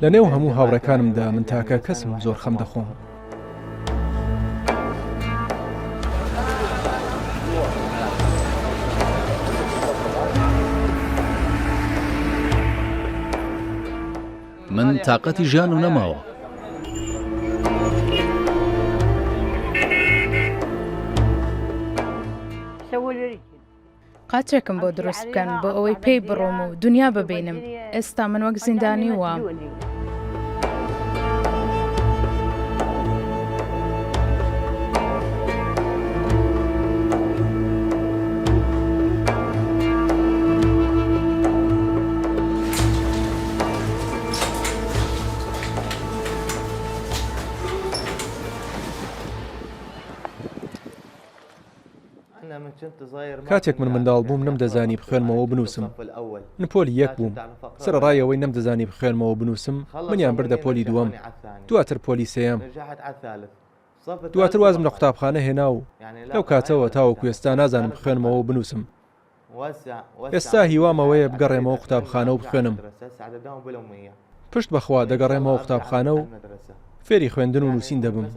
لە نێو هەموو هاوڕێکانمدا من تاکە کەسم زۆر خەم دەخۆم. من تاقەتی ژیانم نەماوە. قاچێکم بۆ دروست بکەن بۆ ئەوەی پێی بڕۆم و دنیا ببینم ئێستا من وەک زیندانی وام. کاتێک من منداڵ بووم نەمدەزانی بخوێنمەوە و بنووسم. من پۆلی یەک بووم. سەرەڕای ئەوەی نەمدەزانی بخوێنمەوە و بنووسم، منیان بردە پۆلی دووەم، دواتر پۆلی سێیەم. دواتر وازم لە قوتابخانە هێنا و لەو کاتەوە تاوەکو ئێستا نازانم بخوێنمەوە و بنووسم. ئێستا هیوام ئەوەیە بگەڕێمەوە قوتابخانە و بخوێنم. پشت بە خوا دەگەڕێمەوە قوتابخانە و فێری خوێندن و نووسین دەبم.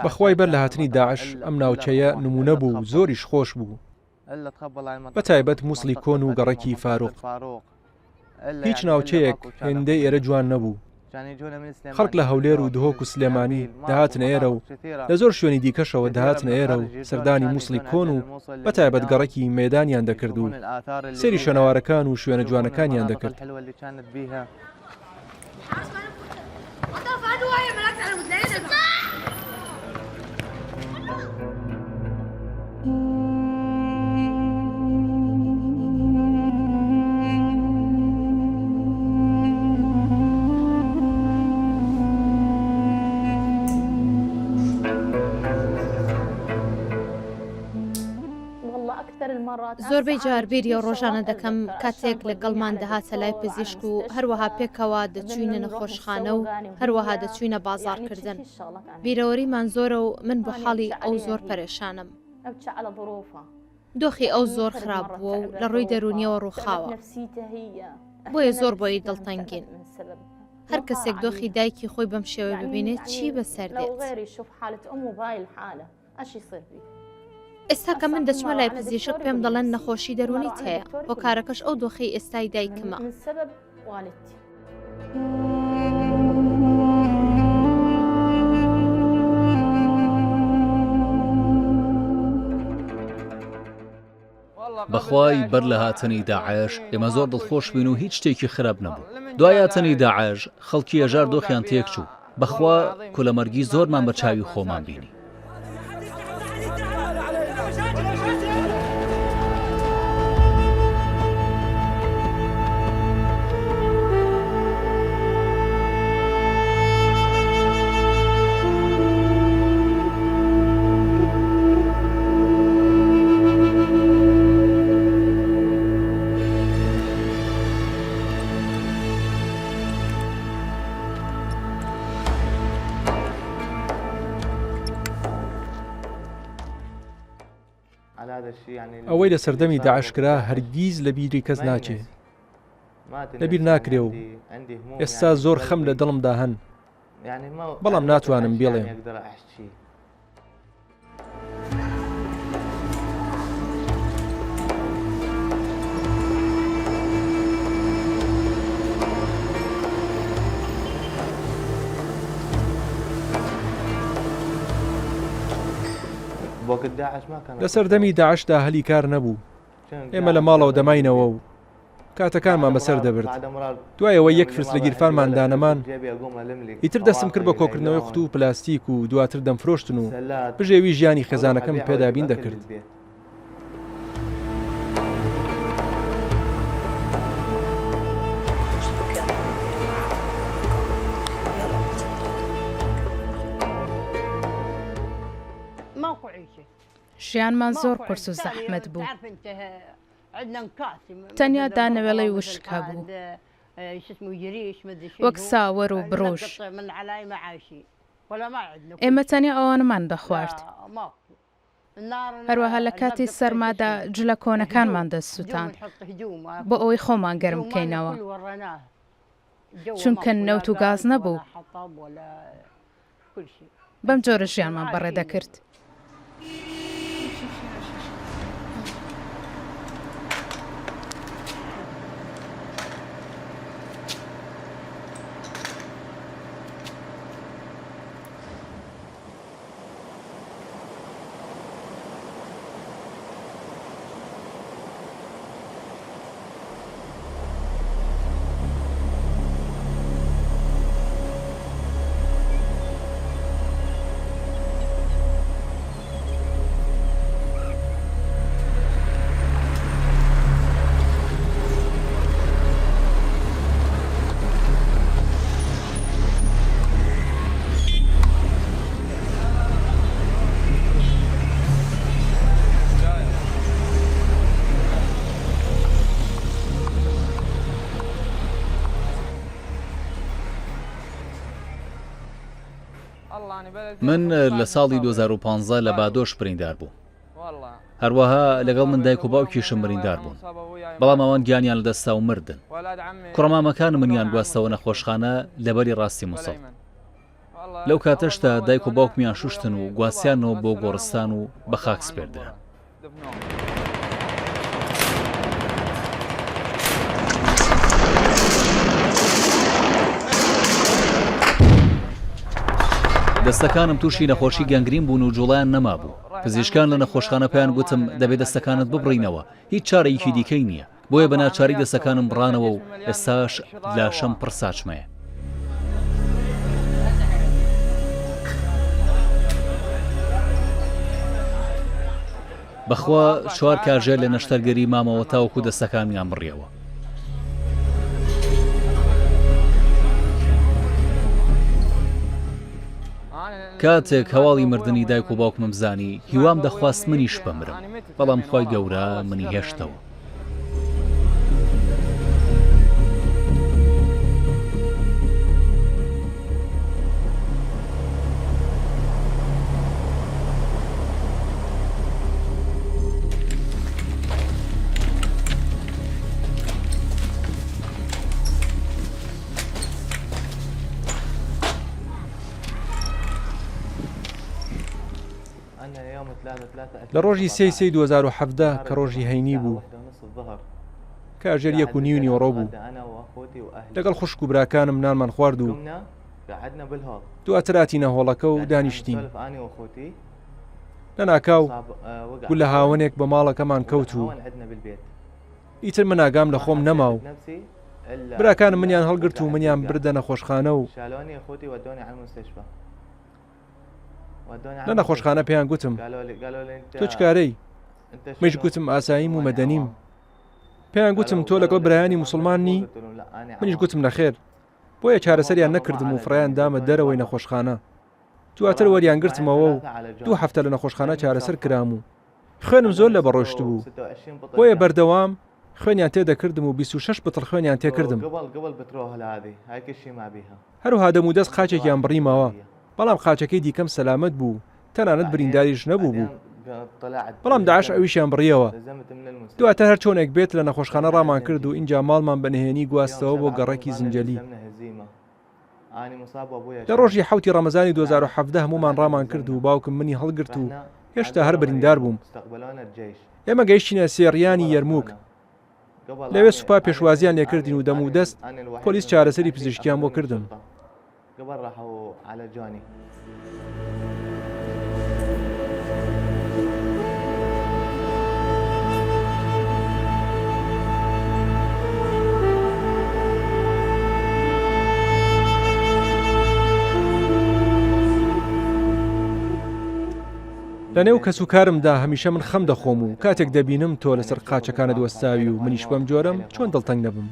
بەخوای بەر لە هاتنی داعش ئەم ناوچەیە نموونە بوو و زۆریش خۆش بوو. بە تایبەت موسڵی کۆن و گەڕەکی فاروق. هیچ ناوچەیەک هێندەی ئێرە جوان نەبوو. خەڵک لە هەولێر و دهۆک و سلێمانی دەهاتنە ئێرە و لە زۆر شوێنی دیکەشەوە دەهاتنە ئێرە و سەردانی موسڵی کۆن و بە تایبەت گەڕەکی مەیدانیان دەکرد و سەیری شوێنەوارەکان و شوێنە جوانەکانیان دەکرد. زۆربەی جار بیری ئەو ڕۆژانە دەکەم کاتێک لەگەڵمان دەهاتە لای پزیشک و هەروەها پێکەوە دەچووینە نەخۆشخانە و هەروەها دەچووینە بازاڕکردن. بیرەوەریمان زۆرە و من بۆ حاڵی ئەو زۆر پەرێشانم. دۆخی ئەو زۆر خراپ بووە و لە ڕووی دەروونییەوە ڕووخاوە. بۆیە زۆر بۆی دڵتەنگین. هەر کەسێک دۆخی دایکی خۆی بەم شێوەیە ببینێت چی بەسەر دێت؟ ئێستا کە من دەچمە لای پزیشک پێم دەڵێن نەخۆشی دەروونیت هەیە، هۆکارەکەش ئەو دۆخەی ئێستای دایکمە. بەخوای بەر لە هاتنی داعش ئێمە زۆر دڵخۆش بووین و هیچ شتێکی خراپ نەبوو دوای هاتنی داعش خەڵکی هەژار دۆخیان تێکچوو بەخوا کولەمەرگی زۆرمان بە چاوی خۆمان بینی. ئەوەی لە سەردەمی داعش کرا هەرگیز لە بیری کەس ناچێ لەبیر ناکرێ و ئێستا زۆر خەم لە دڵمدا هەن بەڵام ناتوانم بیڵێم. لە سەردەمی داعشدا هەلی کار نەبوو، ئێمە لە ماڵەوە دەماینەوە و کاتەکانمان بەسەر دەبرد، دوای ئەوەی یەک فرس لە گیرفانماندا نەمان، ئیتر دەستم کرد بە کۆکردنەوەی قوتوو و پلاستیک و دواتر دەمفرۆشتن و بژێوی ژیانی خێزانەکەم پێ دابین دەکرد. ژیانمان زۆر قورس و زەحمەت بوو. تەنیا دانەوێڵەی وشک هەبوو وەک ساوەر و بڕوش. ئێمە تەنیا ئەوانەمان دەخوارد. هەروەها لە کاتی سەرمادا جلە کۆنەکانمان دەسوتاند بۆ ئەوەی خۆمان گەرم بکەینەوە، چونکە نەوت و گاز نەبوو. بەم جۆرە ژیانمان بەڕێ دەکرد. من لە ساڵی 2015 لە بادۆش بریندار بووم هەروەها لەگەڵ من دایک و باوکیشم بریندار بوون بەڵام ئەوان گیانیان لەدەستا و مردن کوڕەمامەکان منیان گواستەوە نەخۆشخانە لەبەری ڕاستی موسڵ لەو کاتەشدا دایک و باوکمیان شوشتن و گواستیانەوە بۆ گۆڕستان و بە خاک سپێردران. دەستەکانم تووشی نەخۆشی گەنگرین بوون و جوڵەیان نەمابوو، پزیشکان لە نەخۆشخانە پێیان گوتم دەبێ دەستەکانت ببڕینەوە، هیچ چارەیەکی دیکەی نییە. بۆیە بە ناچاری دەستەکانم بڕانەوە و ئێستاش لاشەم پڕ ساچمەیە. بەخوا چوار کاژێر لە نەشتەرگەری مامەوە تاوەکو دەستەکانمیان بڕیەوە. کاتێک هەواڵی مردنی دایک و باوکمم زانی هیوام دەخواست منیش بمرم، بەڵام خوای گەورە منی هێشتەوە. لە ڕۆژی سێی سێی 2017 کە ڕۆژی هەینی بوو کاژێر یەک و نیو نیوەڕۆ بوو لەگەڵ خوشک و براکانم نانمان خوارد و دواتر هاتینە هۆڵەکە و دانیشتین لەناکاو گولە هاوەنێک بە ماڵەکەمان کەوت و ئیتر من ئاگام لە خۆم نەما و براکانم منیان هەڵگرت و منیان بردە نەخۆشخانە و لە نەخۆشخانە پێیان گوتم تۆ چ کارەی؟ منیش گوتم ئاساییم و مەدەنیم. پێیان گوتم تۆ لەگەڵ برایانی موسڵمان نی؟ منیش گوتم نەخێر. بۆیە چارەسەریان نەکردم و فڕێیان دامە دەرەوەی نەخۆشخانە. دواتر وەریانگرتمەوە و دوو هەفتە لە نەخۆشخانە چارەسەر کرام و خوێنم زۆر لەبەر ڕۆیشتبوو، بۆیە بەردەوام خوێنیان تێدەکردم و 26 بتڵ خوێنیان تێکردم. هەروەها دەمودەست قاچێکیان بڕیمەوە، بەڵام قاچەکەی دیکەم سەلامەت بوو و تەنانەت برینداریش نەبووبوو. بەڵام داعش ئەویشیان بڕیەوە. دواتر هەر چۆنێک بێت لە نەخۆشخانە ڕامان کرد و ئینجا ماڵمان بە نهێنی گواستەوە بۆ گەڕەکی زنجەلی. لە ڕۆژی حەوتی ڕەمەزانی 2017 هەموومان ڕامان کرد و باوکم منی هەڵگرت و هێشتا هەر بریندار بووم. ئێمە گەیشتینە سێڕیانی یەرموک. لەوێ سوپا پێشوازیان لێکردین و دەمودەست پۆلیس چارەسەری پزیشکیان بۆ کردم. لەنێو کەسوکارمدا هەمیشە من خەم دەخۆم و کاتێک دەبینم تۆ لەسەر قاچەکانت وەستاوی و منیش بەم جۆرەم چۆن دڵتەنگ نەبم؟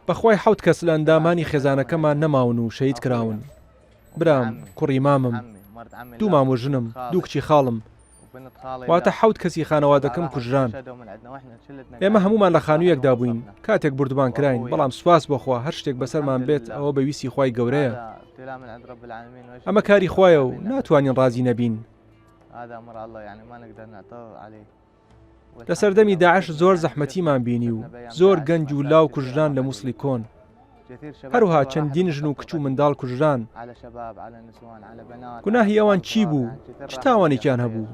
بەخوای حەوت کەس لە ئەندامانی خێزانەکەمان نەماون و شەهید کراون، برام، کوڕی مامم، دوو مامۆژنم، دوو کچی خاڵم. واتە حەوت کەسی خانەوادەکەم کوژران. ئێمە هەموومان لە خانوویەکدا بووین کاتێک بوردومان کراین، بەڵام سوپاس بۆ خوا هەر شتێک بەسەرمان بێت ئەوە بە ویستی خوای گەورەیە. ئەمە کاری خوایە و ناتوانین ڕازی نەبین. لە سەردەمی داعش زۆر زەحمەتیمان بینی و زۆر گەنج و لاو کوژران لە موسڵی کۆن. هەروها چەندین ژن و کچ و منداڵ کوژران. گوناهی ئەوان چی بوو؟ چ تاوانێکیان هەبوو؟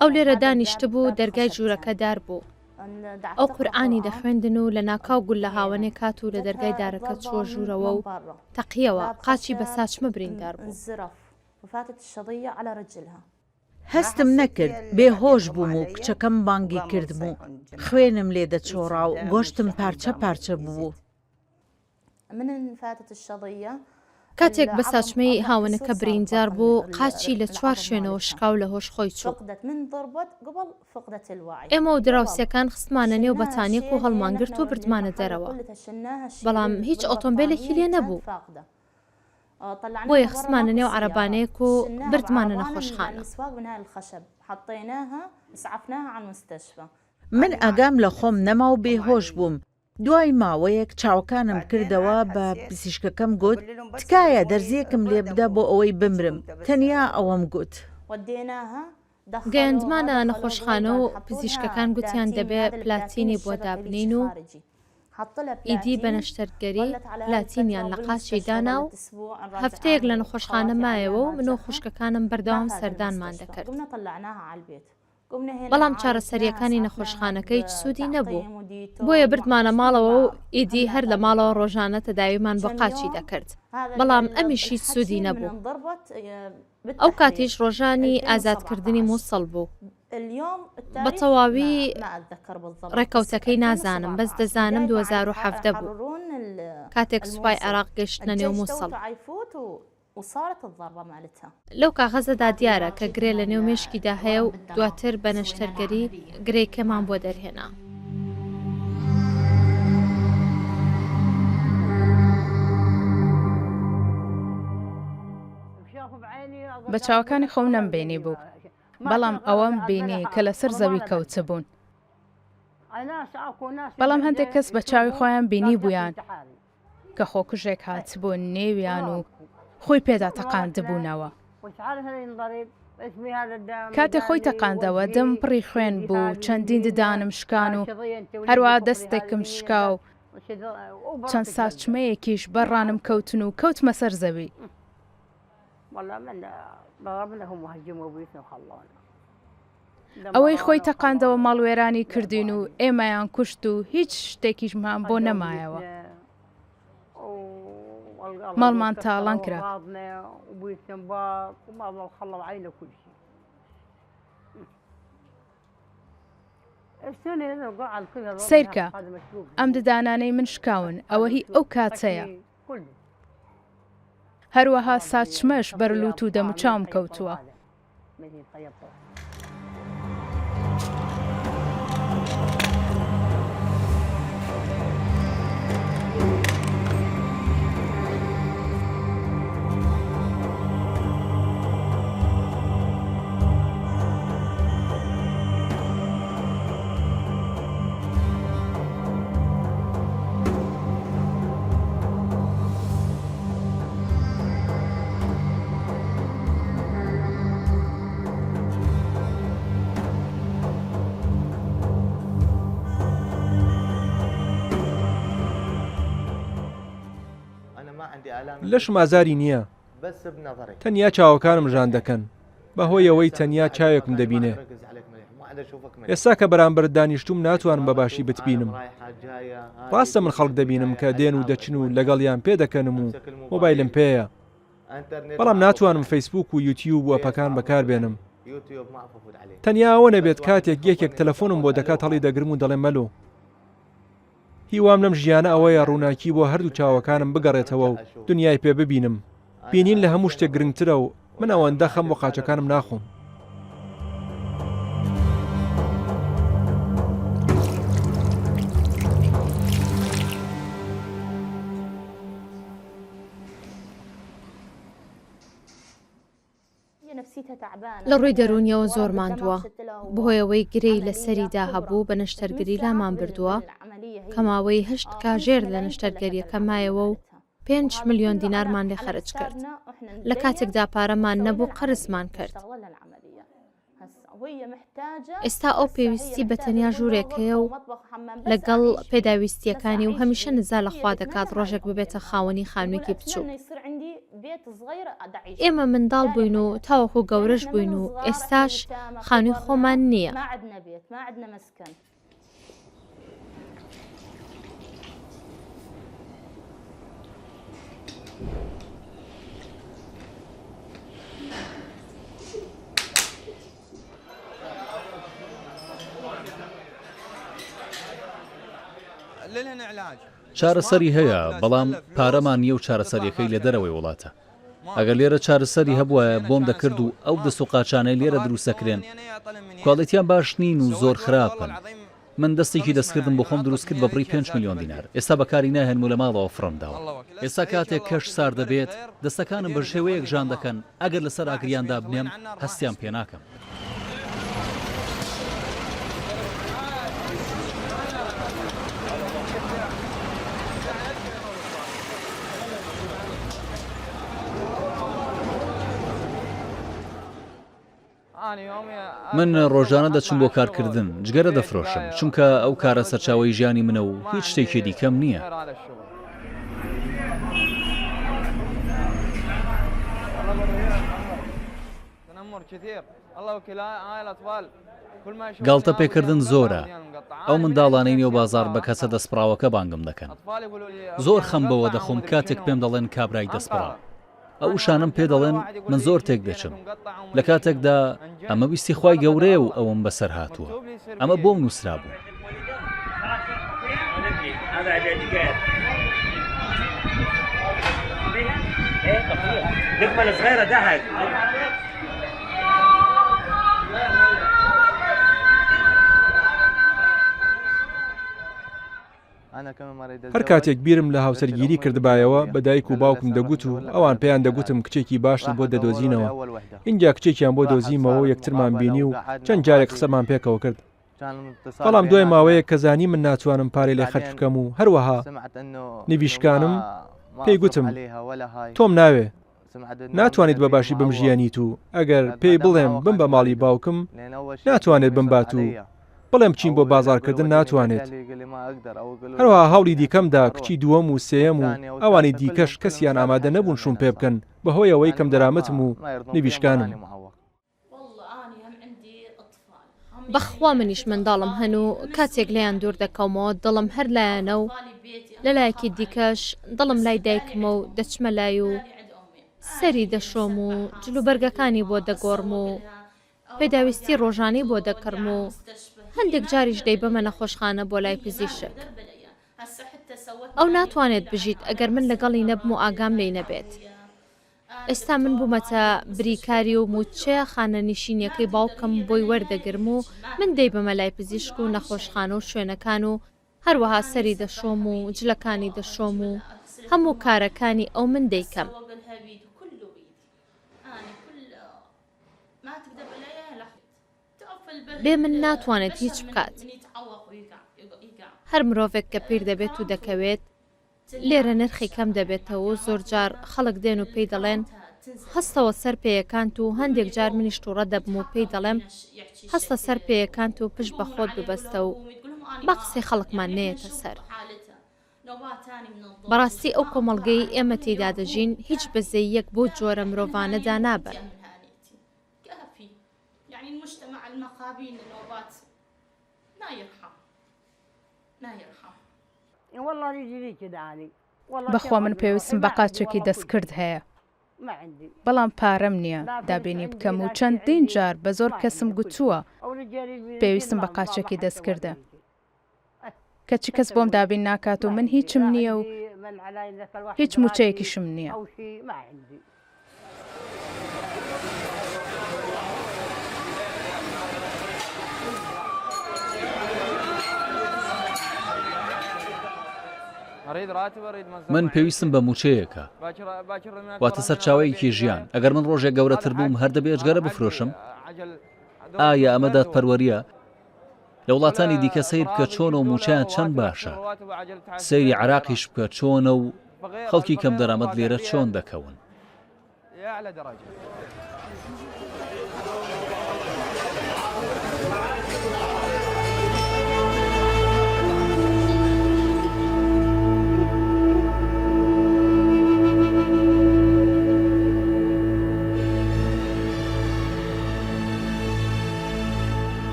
ئەو لێرە دانیشتبوو، دەرگای ژوورەکە دار بوو. ئەو قورئانی دەخوێندن و لەناکاو گوللە هاوەنێک هات و لە دەرگای دارەکە چووە ژوورەوە و تەقییەوە، قاچی بە ساچمە بریندار بوو. هەستم نەکرد، بێ هۆش بووم و کچەکەم بانگی کردم و خوێنم لێ دەچۆڕا و گۆشتم پارچە پارچە ببوو. کاتێک بە ساچمەی هاوەنەکە بریندار بوو، قاچی لە چوار شوێنەوە شکا و لە هۆش خۆی چوو. ئێمە و دراوسێکان خستمانە نێو بەتانییەک و هەڵمانگرت و بردمانە دەرەوە، بەڵام هیچ ئۆتۆمبێلێکی لێ نەبوو. بۆیە خستمانە نێو عەرەبانەیەک و بردمانە نەخۆشخانە. من ئاگام لە خۆم نەما و بێهۆش بووم، دوای ماوەیەک چاوەکانم کردەوە بە پزیشکەکەم گوت، تکایە دەرزییەکم لێ بدە بۆ ئەوەی بمرم، تەنیا ئەوەم گوت. گەیاندمانە نەخۆشخانە و پزیشکەکان گوتیان دەبێ پلاتینی بۆ دابنێین و ئیدی بە نەشتەرگەری پلاتینیان لە قاچی دانا و هەفتەیەک لە نەخۆشخانە مایەوە و من و خوشکەکانم بەردەوام سەردانمان دەکرد. بەڵام چارەسەرییەکانی نەخۆشخانەکە هیچ سوودی نەبوو، بۆیە بردمانە ماڵەوە و ئیدی هەر لە ماڵەوە ڕۆژانە تەداویمان بۆ قاچی دەکرد، بەڵام ئەمیش هیچ سوودی نەبوو. ئەو کاتیش ڕۆژانی ئازادکردنی موسڵ بوو. بە تەواوی ڕێکەوتەکەی نازانم، بەس دەزانم 2017 بوو، کاتێک سوپای عێراق گەیشتنە نێو موسڵ. لەو کاغەزەدا دیارە کە گرێ لە نێو مێشکیدا هەیە و دواتر بە نەشتەرگەری گرێکەمان بۆ دەرهێنا. بە چاوەکانی خۆم نەمبینیبوو، بەڵام ئەوەم بینی کە لەسەر زەوی کەوتبوون. بەڵام هەندێک کەس بە چاوی خۆیان بینیبوویان کە خۆکوژێک هاتبوو نێویان و خۆی پێدا تەقاندبوونەوە. کاتێ خۆی تەقاندەوە دەم پڕی خوێن بوو، چەندین ددانم شکان و هەروەها دەستێکم شکا و چەند ساچمەیەکیش بەر ڕانم کەوتن و کەوتمە سەر زەوی. ئەوەی خۆی تەقاندەوە ماڵوێرانی کردین و ئێمەیان کوشت و هیچ شتێکیشمان بۆ نەمایەوە. ماڵمان تاڵان کرا. سەیرکە ئەم ددانانەی من شکاون ئەوە هی ئەو کاتەیە. هەروەها ساچمەش بەر لوت و دەموچاوم کەوتووە. لەشم ئازاری نییە تەنیا چاوەکانم ژان دەکەن بەهۆی ئەوەی تەنیا چاوێکم دەبینێ. ئێستا کە بەرامبەرت دانیشتووم ناتوانم بە باشی بتبینم. ڕاستە من خەڵک دەبینم کە دێن و دەچن و لەگەڵیان پێدەکەنم و مۆبایلم پێیە. بەڵام ناتوانم فەیسبووک و یوتیوب و ئەپەکان بەکاربێنم. تەنیا ئەوە نەبێت کاتێک یەکێک تەلەفۆنم بۆ دەکات هەڵیدەگرم و دەڵێم مەلۆ. هیوام لەم ژیانە ئەوەیە ڕووناکی بۆ هەردوو چاوەکانم بگەڕێتەوە و دنیای پێ ببینم. بینین لە هەموو شتێک گرنگترە و من ئەوەندە خەم بۆ قاچەکانم ناخۆم. لە ڕووی دەروونیەوە زۆر ماندووە، بەهۆی ئەوەی گرێی لە سەریدا هەبوو بە نەشتەرگەری لامان بردووە کە ماوەی هەشت کاژێر لە نەشتەرگەریەکە مایەوە و پێنج ملیۆن دینارمان لێ خەرج کرد لە کاتێکدا پارەمان نەبوو قەرزمان کرد. ئێستا ئەو پێویستی بە تەنیا ژوورێک هەیە و لەگەڵ پێداویستییەکانی و هەمیشە نزا لە خوا دەکات ڕۆژێک ببێتە خاوەنی خانوویەکی بچووک. ئێمە منداڵ بووین و تاوەکو گەورەش بووین و ئێستاش خانووی خۆمان نییە. چارەسەری هەیە، بەڵام پارەمان نییە و چارەسەرییەکەی لە دەرەوەی وڵاتە. ئەگەر لێرە چارەسەری هەبوایە بۆم دەکرد و ئەو دەست و قاچانەی لێرە دروست دەکرێن کواڵێتیان باش نین و زۆر خراپن. من دەستێکی دەستکردم بۆ خۆم دروست کرد بە بڕی پێنج ملیۆن دینار ئێستا بەکاری ناهێنم و لە ماڵەوە فڕێم داوە. ئێستا کاتێک کەش سارد دەبێت دەستەکانم بە شێوەیەک ژان دەکەن ئەگەر لەسەر ئاگریان دابنێم هەستیان پێ ناکەم. من ڕۆژانە دەچم بۆ کارکردن، جگەرە دەفرۆشم، چونکە ئەو کارە سەرچاوەی ژیانی منە و هیچ شتێکی دیکەم نییە. گاڵتە پێکردن زۆرە، ئەو منداڵانەی نێو بازاڕ بە کەسە دەستپڕاوەکە بانگم دەکەن. زۆر خەم بەوە دەخۆم کاتێک پێم دەڵێن کابرای دەستپڕاو. ئەو وشانەم پێ دەڵێن من زۆر تێک دەچم. لە کاتێکدا ئەمە ویستی خوای گەورەیە و ئەوەم بەسەر هاتووە. ئەمە بۆم نووسرابوو. هەر کاتێک بیرم لە هاوسەرگیری کردبایەوە بە دایک و باوکم دەگوت و ئەوان پێیان دەگوتم کچێکی باشت بۆ دەدۆزینەوە ئینجا کچێکیان بۆ دۆزیمەوە و یەکترمان بینی و چەند جارێک قسەمان پێکەوە کرد بەڵام دوای ماوەیەک کە زانی من ناتوانم پارەی لێ خەرج بکەم و هەروەها نویشکانم پێی گوتم تۆم ناوێ ناتوانیت بە باشی بمژیەنیت و ئەگەر پێی بڵێم بم بە ماڵی باوکم ناتوانێت بمبات و بڵێم بچین بۆ بازاڕکردن ناتوانێت. هەروەها هەوڵی دیکەمدا کچی دووەم و سێیەم و ئەوانی دیکەش کەسیان ئامادە نەبوون شووم پێ بکەن بەهۆی ئەوەی کەمدەرامەتم و نویشکانم. بەخوا منیش منداڵم هەن و کاتێک لێیان دوور دەکەومەوە دڵم هەر لایانە و لەلایەکی دیکەش دڵم لای دایکمە و دەچمە لای و سەری دەشۆم و جلوبەرگەکانی بۆ دەگۆڕم و پێداویستی ڕۆژانەی بۆ دەکڕم و هەندێک جاریش دەیبەمە نەخۆشخانە بۆ لای پزیشک. ئەو ناتوانێت بژیت ئەگەر من لەگەڵی نەبم و ئاگام لێی نەبێت. ئێستا من بوومەتە بریکاری و مووچەیە خانەنشینیەکەی باوکم بۆی وەردەگرم و من دەیبەمە لای پزیشک و نەخۆشخانە و شوێنەکان و هەروەها سەری دەشۆم و جلەکانی دەشۆم و هەموو کارەکانی ئەو من دەیکەم. بێ من ناتوانێت هیچ بکات. هەر مرۆڤێک کە پیر دەبێت و دەکەوێت، لێرە نرخی کەم دەبێتەوە و زۆرجار خەڵک دێن و پێی دەڵێن هەستەوە سەر پێیەکانت و هەندێک جار منیش توڕە دەبم و پێی دەڵێم هەستە سەر پێیەکانت و پشت بە خۆت ببەستە و با قسەی خەڵکمان نەیەتە سەر. بەڕاستی ئەو کۆمەڵگەیەی ئێمە تێیدا دەژین هیچ بەزەییەک بەو جۆرە مرۆڤانەدا نابەن. بەخوا من پێویستم بە قاچێکی دەستکرد هەیە بەڵام پارەم نییە دابینی بکەم و چەندین جار بە زۆر کەسم گوتووە پێویستم بە قاچێکی دەستکردە کەچی کەس بۆم دابین ناکات و من هیچم نییە و هیچ مووچەیەکیشم نییە. من پێویستم بە مووچەیەکە، واتە سەرچاوەیەکی ژیان. ئەگەر من ڕۆژێک گەورەتر بووم، هەر دەبێ جگەرە بفرۆشم؟ ئایا ئەمە دادپەروەرییە؟ لە وڵاتانی دیکە سەیر بکە چۆنە و مووچەیان چەند باشە. سەیری عێراقیش بکە چۆنە و خەڵکی کەمدەرامەت لێرە چۆن دەکەون.